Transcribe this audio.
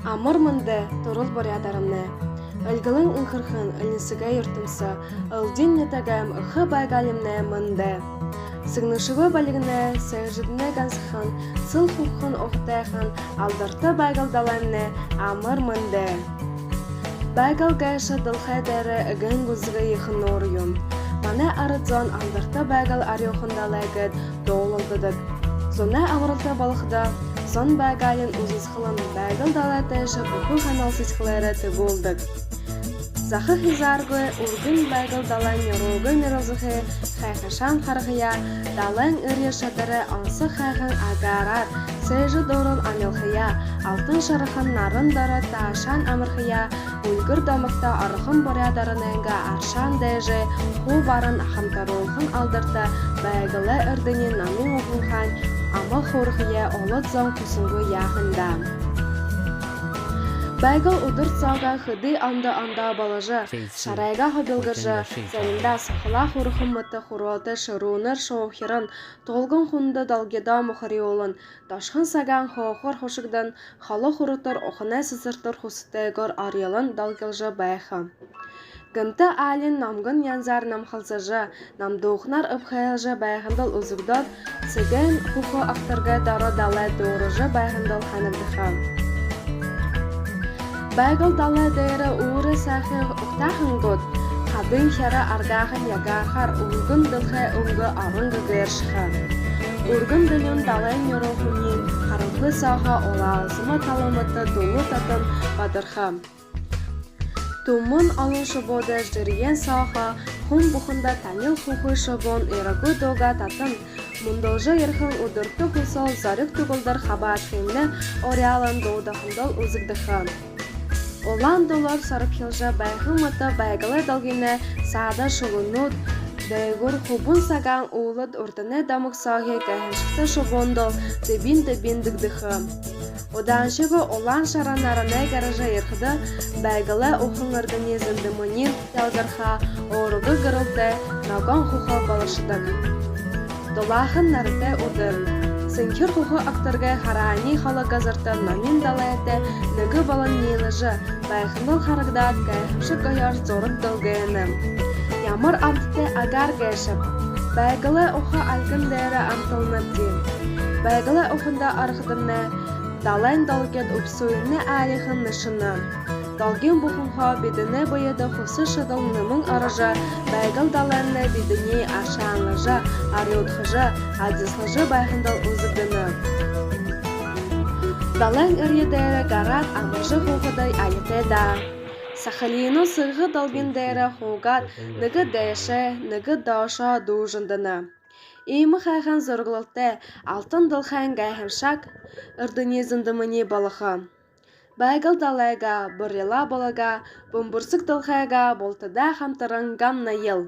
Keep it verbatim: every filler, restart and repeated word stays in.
Амар мэндэ, түрэл буряад арамнай! Эльгэлэн энхэрхэн, элинсэгэй юртэмсэ, элдин нютагайм, эхэ байгаалимнай мэндэ! Сэгнэшэгүй балигнай, сээжэднай гансахан, сэл хүхэхэн, ухатайхан, алдарта Байгал далаймнай, амар мэндэ! Байгал гээшэ дэлхэй дээрэ эгээн гүнзэгы ехэ нуур юм. Манай арад зон алдарта Байгал арюухан далай гээд дуулалдадаг. Зунай амаралта болоходо, зон байгаалиин үзэсхэлэн Байгал далай тээшэ бүхы һанал сэдьхэлээрээ тэгүүлдэг. Заха хизааргүй үргэн Байгал далайн нюуруугаа мэрилзэхэ, хайхашаан харгыяа, далайн эрье шадарай онсо һайхан агаараар сээжэ дүүрэн амилхаяа, алтан шарахан наран доро таашаан амархаяа, үльгэр домогто орохон буряад аранайнгаа аршаан дээжэ хуу баран хамтаруулхан алдарта Байгалай эрдэни номин ухаанһаань ама хуурхые олод зон хүсэнгүй яахан даа. Байгал үдэр соогоо хэды ондо ондоо боложо, шарайгаа хубилгаржа, заримдаа сохолоо хурхан мэтэ хуралтай шэрүүнээр шуухиран, тулган хүндэ долгидоо мухарюулан, дошхон сагаан хоохор хушагдан, холо хүрэтэр уханай сэсэртэр хүсэтэйгөөр орьёлон долгилжо байха. Гэнтэ аалин номгон янзаар намхалсажа, намдууханаар эбхэлжэ байһандал үзэгдөөд, сэгээн хүхэ огторгой доро далай дүүрэжэ байһандал һанагдаха. Байгал далай дээрэ үүрэй саахай угтааһан гүт, хадын хяра аргааһан ягааһаар үргэн дэлхэй үнгэ орон гэгээршэхэ. Үргэн дэлюун далайн нюуруу һүниин харанхы соохоо улаалзама тала мэтэ дүлэ татан бадарха. Түмэн олон шубуудай жэргээн соохоо хүн бүхэндэ танил хүхы шубуун ирагы дуугаа татан, мүндэлжэ ерэһэн үдэртэ хүсэл зориг түгэлдэр хабаадхымнай уряалан дуудаһандал үзэгдэхэ. Улаан дулаар сорогхилжа байһан мэтэ Байгалай долгиной саада шүлэнүүд, дээгүүр хүбүүн сагаан үүлэд урданай домог сооһоо гайхамшагта шубуундал дэбин-дэбин дэгдэхэ. Удааншьегүй улаан шара наранай гаража ерэхэдэ, Байгалай ухан эрдэни зэндэмэниинь ялгарха, уурга гэрэлтэй, ногоон хүхэ болошодог. Дулаахан наратай үдэр. Сэнхир хүхэ огторгой һараниинь холо газарта номин далайтай нэгэ болон ниилэжэ байһандал харагдаад, гайхамшаг гоёор зураг дэлгэнэ. Ямар амтатай агаар гээшэб! Байгалай уха альган дээрэ амталнабди. Байгалай уханда ороходомнай, далайн долгид үбсүүемнай аалихан нэшэнэ. Долгин бүхэнһөө бидэнэй бэедэ хүсэ шадал нэмэн орожо, Байгал далаймнай бидэниие аршаанлажа, арюудхажа, адислажа байһандал үзэгдэнэ. Далайн эрье дээрэ гараад амаржа һуугаадай алитай даа. Сахалинуу сэгнэ долгин дээрэ һуугаад, нэгэ дээшээ, нэгэ доошоо дүүжэндэнэ. Иимэ һайхан зураглалтай, алтан дэлхэйн гайхамшаг эрдэни зэндэмэниинь болохо. Байгал далайгаа, Буряад булагаа, бүмбэрсэг дэлхэйгээ бултадаа хамтаран гамнаял.